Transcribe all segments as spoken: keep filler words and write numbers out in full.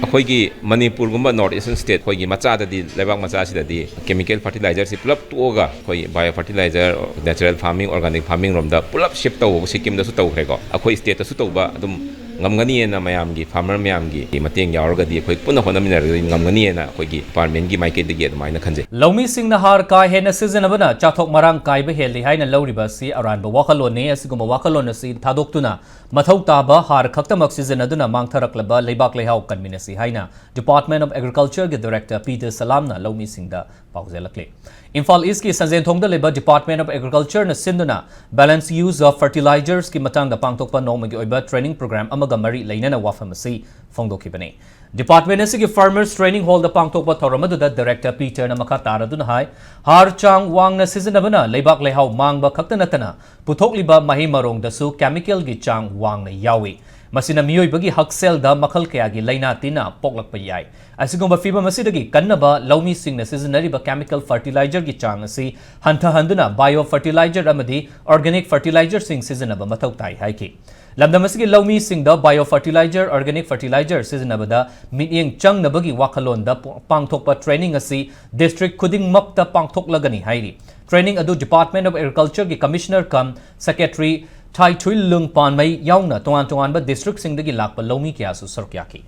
ꯑꯩꯈꯣꯏꯒꯤ ꯃꯅꯤꯄꯨꯔꯒꯨꯝꯕ North Eastern state, ꯑꯩꯈꯣꯏꯒꯤ ꯃꯆꯥꯗꯗꯤ, ꯂꯩꯕꯥꯛ ꯃꯆꯥꯁꯤꯗꯗꯤ chemical fertilizerꯁꯤ ꯄꯨꯂꯞ ꯇꯣꯛꯑꯒ ꯑꯩꯈꯣꯏ bio fertilizer, natural farming, organic farming ꯔꯣꯝꯗ ꯄꯨꯂꯞ shift ꯇꯧꯕ ꯁꯤꯛꯀꯤꯝꯗꯁꯨ ꯇꯧꯈ꯭ꯔꯦꯀꯣ꯫ ꯑꯩꯈꯣꯏ stateꯇꯁꯨ ꯇꯧꯕ ꯑꯗꯨꯝ ꯉꯝꯒꯅꯤꯅ, ꯃꯌꯥꯝꯒꯤ, farmer ꯃꯌꯥꯝꯒꯤ ꯃꯇꯦꯡ ꯌꯥꯎꯔꯒꯗꯤ ꯑꯩꯈꯣꯏ ꯄꯨꯟꯅ ꯍꯣꯠꯅꯃꯤꯟꯅꯔꯒꯗꯤ ꯉꯝꯒꯅꯤꯅ ꯑꯩꯈꯣꯏꯒꯤ departmentꯀꯤ ꯃꯥꯏꯀꯩꯗꯒꯤ ꯑꯗꯨꯃꯥꯏꯅ ꯈꯟꯖꯩ꯫ ꯂꯧꯃꯤꯁꯤꯡꯅ ꯍꯥꯔ ꯀꯥ ꯍꯦꯟꯅ ꯁꯤꯖꯤꯟꯅꯕꯅ ꯆꯥꯊꯣꯛ ꯃꯔꯥꯡ ꯀꯥꯏꯕ ꯍꯦꯜꯂꯤ ꯍꯥꯏꯅ ꯂꯧꯔꯤꯕ ꯑꯁꯤ ꯑꯔꯥꯟꯕ ꯋꯥꯈꯜꯂꯣꯟꯅꯤ꯫ ꯑꯁꯤꯒꯨꯝꯕ ꯋꯥꯈꯜꯂꯣꯟ ꯑꯁꯤ ꯊꯥꯗꯣꯛꯇꯨꯅ ꯃꯊꯧ ꯇꯥꯕ ꯍꯥꯔ ꯈꯛꯇꯃꯛ ꯁꯤꯖꯤꯟꯅꯗꯨꯅ ꯃꯥꯡꯊꯔꯛꯂꯕ ꯂꯩꯕꯥꯛ ꯂꯩꯍꯥꯎ ꯀꯟꯃꯤꯟꯅꯁꯤ ꯍꯥꯏꯅ Department of Agricultureꯒꯤ Director ꯄꯤ ꯗꯤ ꯁꯂꯥꯝꯅ ꯂꯧꯃꯤꯁꯤꯡꯗ ꯄꯥꯎꯖꯦꯜꯂꯛꯂꯤ꯫ ꯏꯝꯐꯥꯜ ꯏꯁꯀꯤ ꯁꯟꯖꯦꯟꯊꯣꯡꯗ ꯂꯩꯕ Department of Agricultureꯅ ꯁꯤꯟꯗꯨꯅ balance use of fertilizersꯀꯤ ꯃꯇꯥꯡꯗ ꯄꯥꯡꯊꯣꯛꯄ ꯅꯣꯡꯃꯒꯤ ꯑꯣꯏꯕ training program ꯑꯃꯒ ꯃꯔꯤ ꯂꯩꯅꯅ ꯋꯥꯐꯝ ꯑꯁꯤ ꯐꯣꯡꯗꯣꯛꯈꯤꯕꯅꯤ꯫ Department ꯑꯁꯤꯒꯤ farmers training hallꯗ ꯄꯥꯡꯊꯣꯛꯄ ꯊꯧꯔꯝ ꯑꯗꯨꯗ Director ꯄꯤꯇꯔꯅ ꯃꯈꯥ ꯇꯥꯔꯗꯨꯅ ꯍꯥꯏ, ꯍꯥꯔ ꯆꯥꯡ ꯋꯥꯡꯅ ꯁꯤꯖꯤꯟꯅꯕꯅ ꯂꯩꯕꯥꯛ ꯂꯩꯍꯥꯎ ꯃꯥꯡꯕ ꯈꯛꯇ ꯅꯠꯇꯅ ꯄꯨꯊꯣꯛꯂꯤꯕ ꯃꯍꯩ ꯃꯔꯣꯡꯗꯁꯨ chemicalꯒꯤ ꯆꯥꯡ ꯋꯥꯡꯅ ꯌꯥꯎꯏ꯫ ꯃꯁꯤꯅ ꯃꯤꯑꯣꯏꯕꯒꯤ ꯍꯛꯁꯦꯜꯗ ꯃꯈꯜ ꯀꯌꯥꯒꯤ ꯂꯥꯏꯅꯥ ꯇꯤꯟꯅ ꯄꯣꯛꯂꯛꯄ ꯌꯥꯏ꯫ ꯑꯁꯤꯒꯨꯝꯕ ꯐꯤꯚꯝ ꯑꯁꯤꯗꯒꯤ ꯀꯟꯅꯕ ꯂꯧꯃꯤꯁꯤꯡꯅ ꯁꯤꯖꯤꯟꯅꯔꯤꯕ chemical fertilizerꯒꯤ ꯆꯥꯡ ꯑꯁꯤ ꯍꯟꯊꯍꯟꯗꯨꯅ bio fertilizer ꯑꯃꯗꯤ organic fertilizerꯁꯤꯡ ꯁꯤꯖꯤꯟꯅꯕ ꯃꯊꯧ ꯇꯥꯏ ꯍꯥꯏꯈꯤ꯫ ꯂꯝꯗꯝ ꯑꯁꯤꯒꯤ ꯂꯧꯃꯤꯁꯤꯡꯗ bio fertilizer, organic fertilizer ꯁꯤꯖꯤꯟꯅꯕꯗ ꯃꯤꯠꯌꯦꯡ ꯆꯪꯅꯕꯒꯤ ꯋꯥꯈꯜꯂꯣꯟꯗ ꯄ-, ꯄꯥꯡꯊꯣꯛꯄ training ꯑꯁꯤ district ꯈꯨꯗꯤꯡꯃꯛꯇ ꯄꯥꯡꯊꯣꯛꯂꯒꯅꯤ ꯍꯥꯏꯔꯤ꯫ Training ꯑꯗꯨ Department of Agricultureꯒꯤ Commissioner cum Secretary ꯊꯥꯏꯊꯨꯏꯂꯨꯡ ꯄꯥꯟꯃꯩ ꯌꯥꯎꯅ ꯇꯣꯉꯥꯟ ꯇꯣꯉꯥꯟꯕ districtꯁꯤꯡꯗꯒꯤ ꯂꯥꯛꯄ ꯂꯧꯃꯤ ꯀꯌꯥꯁꯨ ꯁꯔꯨꯛ ꯌꯥꯈꯤ꯫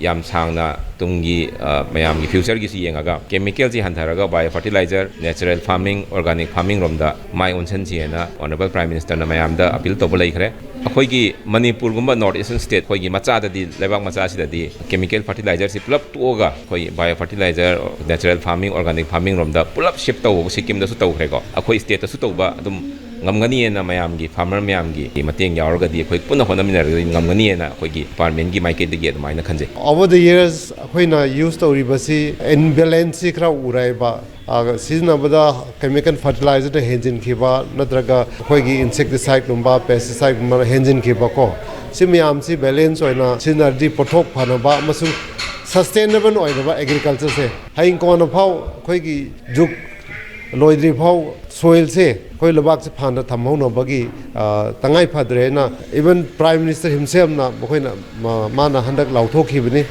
ꯌꯥꯝ ꯁꯥꯡꯅ ꯇꯨꯡꯒꯤ, ꯑ, ꯃꯌꯥꯝꯒꯤ futureꯒꯤꯁꯨ ꯌꯦꯡꯉꯒ chemicalꯁꯤ ꯍꯟꯊꯔꯒ bio fertilizer, natural farming, organic farming ꯔꯣꯝꯗ ꯃꯥꯏ ꯑꯣꯟꯁꯤꯟꯁꯤ ꯍꯥꯏꯅ Honourable Prime Ministerꯅ ꯃꯌꯥꯝꯗ appeal ꯇꯧꯕ ꯂꯩꯈ꯭ꯔꯦ꯫ ꯑꯩꯈꯣꯏꯒꯤ ꯃꯅꯤꯄꯨꯔꯒꯨꯝꯕ North Eastern state, ꯑꯩꯈꯣꯏꯒꯤ ꯃꯆꯥꯗꯗꯤ, ꯂꯩꯕꯥꯛ ꯃꯆꯥꯁꯤꯗꯗꯤ chemical fertilizerꯁꯤ ꯄꯨꯂꯞ ꯇꯣꯛꯑꯒ ꯑꯩꯈꯣꯏ bio fertilizer, natural farming, organic farming ꯔꯣꯝꯗ ꯄꯨꯂꯞ shift ꯇꯧꯕ ꯁꯤꯛꯀꯤꯝꯗꯁꯨ ꯇꯧꯈ꯭ꯔꯦꯀꯣ꯫ ꯑꯩꯈꯣꯏ stateꯇꯁꯨ ꯇꯧꯕ ꯑꯗꯨꯝ ꯉꯝꯒꯅꯤꯅ, ꯃꯌꯥꯝꯒꯤ, farmer ꯃꯌꯥꯝꯒꯤ ꯃꯇꯦꯡ ꯌꯥꯎꯔꯒꯗꯤ ꯑꯩꯈꯣꯏ ꯄꯨꯟꯅ ꯍꯣꯠꯅꯃꯤꯟꯅꯔꯒꯗꯤ ꯉꯝꯒꯅꯤꯅ ꯑꯩꯈꯣꯏꯒꯤ departmentꯀꯤ ꯃꯥꯏꯀꯩꯗꯒꯤ ꯑꯗꯨꯃꯥꯏꯅ ꯈꯟꯖꯩ꯫ Over the years ꯑꯩꯈꯣꯏꯅ use ꯇꯧꯔꯤꯕꯁꯤ imbalanceꯁꯤ ꯈꯔ ꯎꯔꯛꯑꯦꯕ꯫ ꯑ, ꯁꯤꯖꯤꯟꯅꯕꯗ chemical fertilizerꯅ ꯍꯦꯟꯖꯤꯟꯈꯤꯕ ꯅꯠꯇ꯭ꯔꯒ ꯑꯩꯈꯣꯏꯒꯤ insecticideꯀꯨꯝꯕ, pesticideꯀꯨꯝꯕꯅ ꯍꯦꯟꯖꯤꯟꯈꯤꯕꯀꯣ꯫ ꯁꯤ ꯃꯌꯥꯝꯁꯤ balance ꯑꯣꯏꯅ ꯁꯤꯖꯤꯟꯅꯔꯗꯤ ꯄꯣꯠꯊꯣꯛ ꯐꯅꯕ ꯑꯃꯁꯨꯡ sustainable ꯑꯣꯏꯅꯕ agricultureꯁꯦ ꯍꯌꯦꯡ ꯀꯣꯟꯅ ꯐꯥꯎ ꯑꯩꯈꯣꯏꯒꯤ ꯖꯨꯛ ꯂꯣꯏꯗ꯭ꯔꯤ ꯐꯥꯎ ꯁꯣꯏꯜꯁꯦ ꯑꯩꯈꯣꯏ ꯂꯩꯕꯥꯛꯁꯦ ꯐꯅ ꯊꯝꯍꯧꯅꯕꯒꯤ ꯑ, ꯇꯉꯥꯏ ꯐꯗ꯭ꯔꯦꯅ, even Prime Minister himselfꯅ ꯃꯈꯣꯏꯅ ꯃ- ꯃꯥꯅ ꯍꯟꯗꯛ ꯂꯥꯎꯊꯣꯛꯈꯤꯕꯅꯤ꯫